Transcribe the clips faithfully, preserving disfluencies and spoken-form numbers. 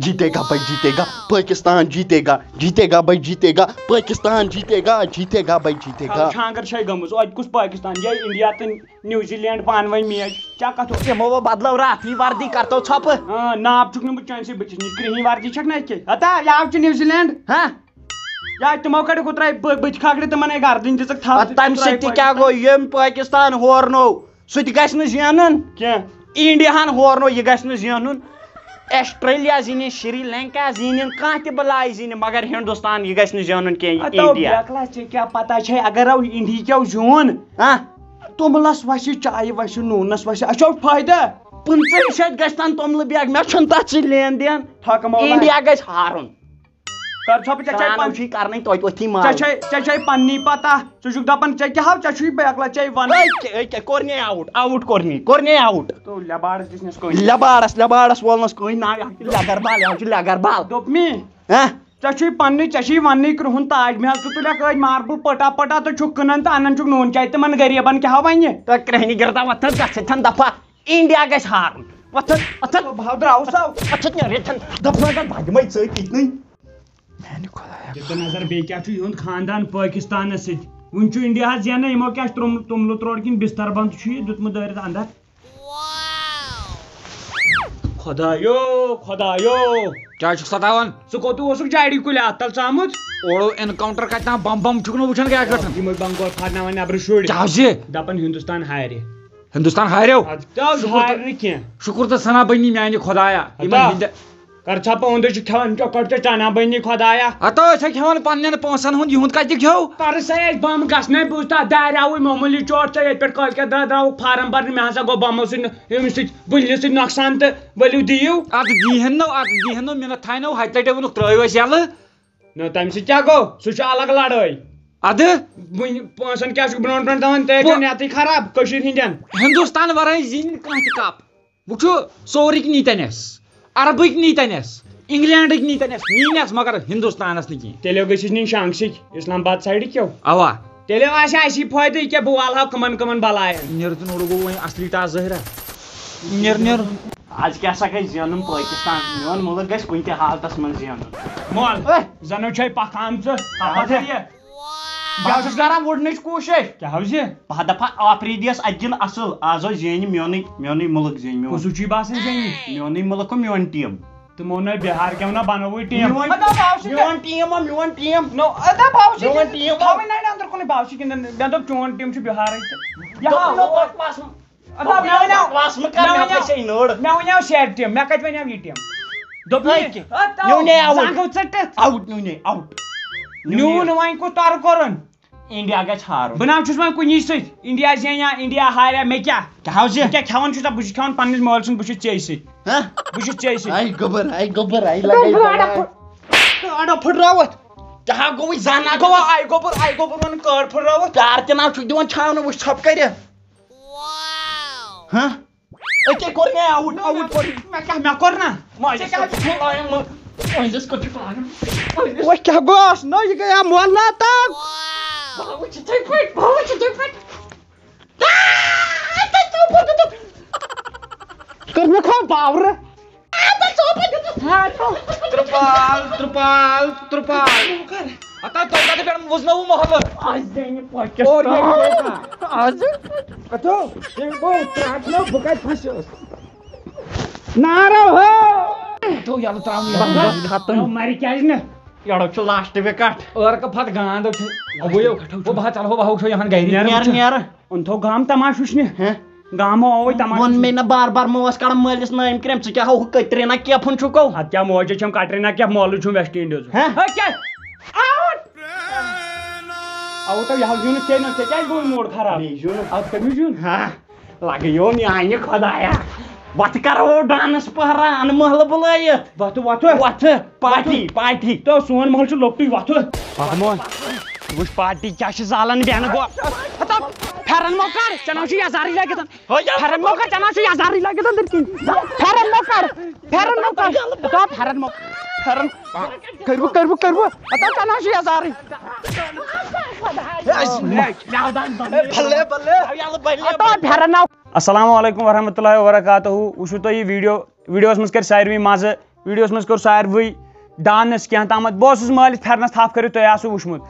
جیتے گا بھائی، جیتے گا۔ پاکستان جیتے گا، جیتے گا بھائی، جیتے گا۔ پاکستان جیتے گا، جیتے گا بھائی، جیتے گا۔ چھانگر چھے گٔمٕژ، اَتہِ کُس پاکستان؟ یہِ اِنڈیا تہٕ نیوزی لینڈ پانہٕ ؤنۍ میچ۔ کیٛاہ کتھ اوس؟ یِمو وۄنۍ بدلٲو راتھ یہِ وردی، کرتو ژھۄپہٕ۔ آ، ناپ چھُکھ نہٕ بہٕ چٲنۍ سٕے بٕتھِس نِش، کرٛہِنۍ وردی چھکھ نہ اَتہِ کیٛاہ؟ ہتا، یہِ آو چھُ نیوزی لینڈ۔ ہاں؟ یا تِمو کڑِ کوٗترے بہٕ بٕتھِ کھکھرِ تِمن ہے گردٕنۍ دِژٕکھ تھپھ۔ اَدٕ تَمہِ سۭتۍ تہِ کیٛاہ گوٚو؟ ییٚمۍ پاکستان ہورنو، سُہ تہِ گژھِ نہٕ زینُن۔ کینٛہہ۔ اِنڈیاہن ہورنو، یہِ گژھِ نہٕ زینُن۔ آسٹریلیا زینہِ، سری لنکا زینہِ، کانٛہہ تہِ بلاے زینہِ، مگر ہندوستان، یہِ گژھِ نہٕ زینُن کینٛہہ، یہِ اَتھ آو اِنڈیا۔ بیکلا، ژےٚ کیٛاہ پتہ چھے، اگر آو اِنڈیہکیو زیوٗن، ہاں؟ توٚملس وسہِ، چایہِ وسہِ، نوٗنس وسہِ، اَسہِ چھُ فٲیدٕ۔ پٕنٛژٕہہِ شیٚتھ گژھِ تن توٚملہٕ بیگ، مےٚ چھُنہٕ تتھ سۭتۍ لین دین۔ تھکھ مۄکھ اِنڈیا گژھِ ہارُن۔ کر ژھۄپہٕ، ژےٚ چھے سرٛانو پن-، چھُے کرنٕے توتہِ وۄتھی مال۔ ژےٚ چھے، ژےٚ چھے پننی پتہ، ژٕ چھُکھ دپان ژےٚ کیٛاہ ہاو، ژےٚ چھُے بیکلا، ژےٚ ون۔ أکے، أکے، کوٚر نے آوُٹ، آوُٹ کوٚر نے، کوٚر نے آوُٹ۔ تو لباڑس دِژنس کٲنٛسہِ۔ لباڑس، لباڑس وولنس کٲنٛسہِ، ناو یہِ ہا چھُ لٮ۪گر بال، یہِ ہا چھُ لٮ۪گر بال۔ دوٚپ مے، ہاں؟ ژےٚ چھُے پننُے، ژےٚ چھُے وننُے کرٛہُن تاج محل، ژٕ تُلکھ أتھۍ ماربل پٔٹا پٔٹا تہٕ چھُکھ کٕنان تہٕ انان چھُکھ نوٗن چاے تِمن غریٖبن، کیٛاہ ہا ونہِ؟ تہٕ کرٛہنہِ گِردا وۄتھان گژھ ییٚتھٮ۪ن دفعہ۔ انڈیا گژھِ ہارُن۔ وۄتھ، وۄتھ۔ بہٕ ہاو درٛاوُس آو۔ وۄتھ، نیرٕ ییٚتھٮ۪ن۔ دَپہٕ لَگَن بَجہِ مَے ژٔٹۍ ییٚتنٕے۔ میٛانہِ خۄدایا۔ دِتہٕ نظر بیٚیہِ کیٛاہ چھُ یِہُنٛد خاندان پٲکِستانَس سۭتۍ؟ وُنہِ چھُ انڈیاہَس زینان، یِمو کیٛاہ چھُ ترٛوومُت، توٚملہٕ ترٛوڑ کِنہٕ بِستَر بنٛد چھُ یہِ دیُتمُت دٲرِتھ اَندَر؟ خۄدایو، خۄدایو۔ کیٛازِ چھُکھ ستاوان؟ ژٕ کوٚت اوسُکھ جاڑی کُلہِ اَتھ تَل ژامُت؟ اوڑو encounter کَتہِ تام بم بم چھُکھ نہٕ وٕچھان کیٛاہ چھُ گژھان؟ یِمَے بم کوت پھاٹناوان نٮ۪برٕ شُرۍ۔ کیٛاہ حظ یہِ؟ دَپان ہِندُستان ہارِ۔ ہندوستان ہاریو۔ اَدٕ کیٛاہ حظ شُکُر تہٕ، ہارِ نہٕ کینٛہہ۔ شُکُر تہٕ ثنا بنی میانہِ خۄدایا۔ یِمن ہتا۔ ہِنٛدِ-، کر ژھا پونٛدٕ چھِ کھٮ۪وان، چۄکٹ چھِ چنا بنی خۄدایا۔ ہتا أسۍ چھا کھٮ۪وان پننٮ۪ن پونٛسن ہُنٛد، یِہُنٛد کتہِ کھیوٚو؟ پرٕ سا اَسہِ بم گژھنَے، بوٗز تہٕ داریاوٕے معموٗلی چوٹ ژےٚ ییٚتہِ پٮ۪ٹھ کٲلۍ کٮ۪تھ دہ درٛاوُکھ فارم برنہِ، مےٚ ہسا گوٚو بمو سۭتۍ نہٕ، ییٚمہِ سۭتۍ بُنلہِ سۭتۍ نۄقصان تہٕ ؤلِو دِیِو۔ اتھ دیٖہن نہٕ، اتھ دیٖہن نہٕ مِنت تھاینو، ہتہِ لٹہِ ووٚنُکھ ترٛٲیِو أسۍ یَلہٕ۔ نہ، تَمہِ سۭتۍ کیٛاہ گوٚو؟ سُہ چھُ الگ لڑٲے۔ اَدٕ؟ وٕنہِ پونٛسَن کیٛاہ چھُکھ برونٛٹھ برونٛٹھ دَپان؟ تۄہہِ پو- چھُو نیتٕے خراب کٔشیٖرِ ہِنٛدٮ۪ن۔ ہِندُستان وَرٲے زیٖنِنہٕ کانٛہہ تہِ کَپ۔ وٕچھِو، سورُکۍ نیٖتَن اَسہِ، عربٕکۍ نیٖتَن اَسہِ، اِنگلینڈٕکۍ نیٖتَن اَسہِ، نیٖنۍ اَسہِ مگر ہِندُستانَس نہٕ کِہیٖنۍ۔ تیٚلہِ گٔژھۍ أسۍ نِنۍ شانٛگسٕکۍ، اِسلام آباد سایڈٕکۍ کیو۔ اَوا۔ تیٚلہِ آسہِ اَسی فٲیدٕ، یہِ کیٛاہ بہٕ والہٕ ہا کٕمَن کٕمَن بَلایَن۔ نیر تہٕ نوٚڑ گوٚو وۄنۍ اَصلی ٹاس ظٲہِرا۔ نیر، نیر۔ آز کیٛاہ سا گژھِ زینُن پٲکِستان؟ میون مُلک گژھِ کُنہِ تہِ حالتس منٛز زینُن۔ مول، اے! زنو چھے پکھ آمژٕ، ہاں، ہاپتھ ہے۔ یہِ۔ بہٕ حظ چھُس کران وُڈنٕچ کوٗشِش۔ کیٛاہ حظ یہِ؟ بہٕ دپہٕ ہا آفریدیس اتہِ گِنٛد اصٕل، آز حظ زینہِ میونٕے، میونٕے مُلک زینہِ میون۔ کُسُے چھُے باسان زینہِ؟ میونٕے مُلک گوٚو میون ٹیٖم۔ تِمو نہ بِہار کیو نہ بنووٕے ٹیٖم۔ میون، ادا بہٕ آوُس یہِ میون ٹیٖم، میون ٹیٖم۔ نو، ادا بہٕ آوُس یہِ میون ٹیٖم۔ تھاوٕنۍ نہ اندر کُنُے، بہٕ آوُس یہِ گِنٛدان۔ مےٚ دوٚپ چون ٹیٖم چھُ بِہارٕے تہٕ۔ یہِ دوٚپُن ہاو۔ نو بکواس مہٕ۔ ادا مےٚ ونیو، بکواس مہٕ کر، مےٚ مےٚ ونیو، پھسے نٔر۔ مےٚ ونیو سیٹ ٹیٖم، مےٚ کتہِ ونیو یہِ ٹیٖم؟ دوٚپمَے، أکہِ۔ اَدٕ مےٚ ونے آوُٹ۔ زنٛگو ژٔٹِتھ۔ آوُٹ نیوٗ نے، آوُٹ۔ نیوٗ نہٕ وۄنۍ کوٚت ترٕ کوٚرُن؟ انڈیا گژھِ ہارُن۔ بہٕ نہ حظ چھُس وۄنۍ کُنی سۭتۍ، انڈیا زینہِ یا انڈیا ہارِ، مےٚ کیٛاہ؟ کیٛاہ حظ یہِ؟ بہٕ کیٛاہ کھٮ۪وان چھُس، بہٕ چھُس کھٮ۪وان پننِس مٲلۍ سُنٛد، بہٕ چھُس ژےٚ سۭتۍ۔ ہہ؟ بہٕ چھُس ژےٚ سۭتۍ۔ آے گوٚبر، آے گوٚبر، آے لگے بلاے۔ اڈو پھٕٹراوتھ۔ کیٛاہ گوٚوُے زن اکھ؟ گوٚو آے گوٚبر، آے گوٚبر ونان کٲڈ پھٕٹراوتھ۔ پیار تہِ نہ چھُکھ دِوان چھاونہٕ، وٕچھ ژھۄپہٕ کٔرِتھ۔ ہہ؟ أکے کوٚر مےٚ آوُٹ، آوُٹ کوٚر۔ مےٚ کیٛاہ، مےٚ کوٚر نا؟ ماجہِ ژےٚ کیٛاہ سۭتۍ چھُ کھلایان مہٕ-، مٲلِس کوٚت چھُ کھلایان؟ مٲلِس۔ وۄنۍ کیٛاہ گوٚو؟ نہ، یہِ گٔیاو مولنا تام۔ بہٕ وٕچھِ ژےٚ پٲٹھۍ، بہٕ وٕچھِ ژےٚ پٲٹھۍ۔ آ، تَتہِ ژوٚپ بہٕ دیُتُتھ۔ کٔر مےٚ کھو باورٕ۔ ترٛپال، ترٛپال، ترٛپال۔ ہتا تۄہہِ کتہِ پٮ۪ٹھ وُزنووُ محلہٕ؟ آز زینہِ پٲکِستان۔ اور یہِ کیٛاہ؟ آز؟ اتھو، تیٚلہِ گوٚو ترٛٹھ نہ، بہٕ کتہِ پھسیوس؟ نارو ہو! اتھو، یلہٕ ترٛاوُن، یلہٕ۔ بس، بس، ختم۔ نو، مرِ کیٛازِ نہٕ؟ یڑو چھُ لاسٹ وِکٹ۔ ٲرکہٕ پھت گانٛد چھُ۔ ابویو، بہٕ بہٕ ہا ژلہو، بہٕ ہا وٕچھو یہن گرِ۔ نیر، نیر۔ اُن تھو گام تماش وٕچھنہِ۔ ہہ؟ گامو آوٕے تماش ووٚن وٕچھنہِ۔ مےٚ نہ بار بار موس کڑان مٲلِس نٲیِم کریم، ژٕ کیٛاہ ہاوُکھ کترینہ کیفن چھُکو؟ اتھ کیٛاہ موجہِ چھم کٹرینہ کیف، مولہٕ چھُم ویسٹ انڈیزُک۔ ہہ؟ ہے کیٛاہ؟ آوُٹ! آوُٹ، یہِ حظ زیوٗنُکھ ژےٚ نہٕ، ژےٚ کیٛازِ گوٚوُے موڈ خراب؟ مےٚ زیوٗنُکھ۔ اتھ کٔمِس زیوٗن؟ ہہ؟ لگیو میانہِ خۄدایا۔ وۄتھ کرو ڈانس پہرا، انہٕ محلہٕ بُلٲیِتھ۔ وۄتھٕ، وۄتھٕ۔ وۄتھٕ، پارٹی، وۄتھٕ۔ پارٹی۔ تو سون محلہٕ چھُ لۄکٹُے، وۄتھٕ۔ پکھ مول۔ وٕچھ پارٹی کیٛاہ چھِ زالان بیٚہنہٕ گوٚو۔ ہتا، پھٮ۪رن مۄکھ کڑ، ژےٚ نہ چھُے یزارٕے لٲگِتھ۔ ہو یزار۔ پھٮ۪رن مۄکھ کڑ، ژےٚ نہ چھُے یزارٕے لٲگِتھ أنٛدٕرۍ کِنۍ۔ پھٮ۪رن مۄکھ کڑ، پھٮ۪رن مۄکھ کڑ۔ ہتا، پھٮ۪رن مۄکھ۔ پھٮ۪رن۔ کٔرِو، کٔرِو، کٔرِو۔ ہتا، ژےٚ نہ چھُے یزارٕے۔ بلے، بلے۔ ہتا، پھٮ۪رن ناو۔ السلام علیکم ورحمۃ اللہ وبرکاتہ۔ وٕچھِو تُہۍ یہِ ویٖڈیو، ویٖڈیوَس منٛز کَرِ ساروٕے مَزٕ۔ ویٖڈیوَس منٛز کوٚر ساروٕے ڈانس کینٛہہ تامَتھ۔ بہٕ اوسُس مٲلِس پھٮ۪رنَس تھپھ کٔرِتھ، تۄہہِ آسوٕ وٕچھمُت۔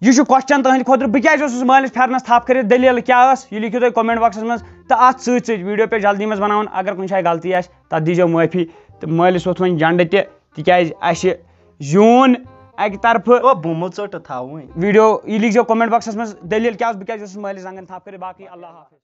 یہِ چھُ کوسچن تُہنٛدِ خٲطرٕ، بہٕ کیازِ اوسُس مٲلِس پھٮ۪رنَس تھپھ کٔرِتھ، دٔلیٖل کیٛاہ ٲس، یہِ لیکھِو تُہۍ comment boxس منٛز۔ تہٕ اَتھ سۭتۍ سۭتۍ ویٖڈیو پٮ۪ٹھ جلدی منٛز بَناوُن، اگر کُنہِ جایہِ غلطی آسہِ، تَتھ دیٖزیو معٲفی۔ تہٕ مٲلِس ووٚتھ وۄنۍ جنڈٕ تہِ، تِکیازِ اَسہِ زیوٗن اَکہِ طرفہٕ۔ او، بُمہٕ ژٔٹ تھاوٕنۍ۔ ویٖڈیو یہِ لیکھزیو comment boxس منٛز، دٔلیٖل کیٛاہ ٲس، بہٕ کیازِ اوسُس مٲلِس زنٛگن تھپھ کٔرِتھ۔ باقٕے اللہ حافظ۔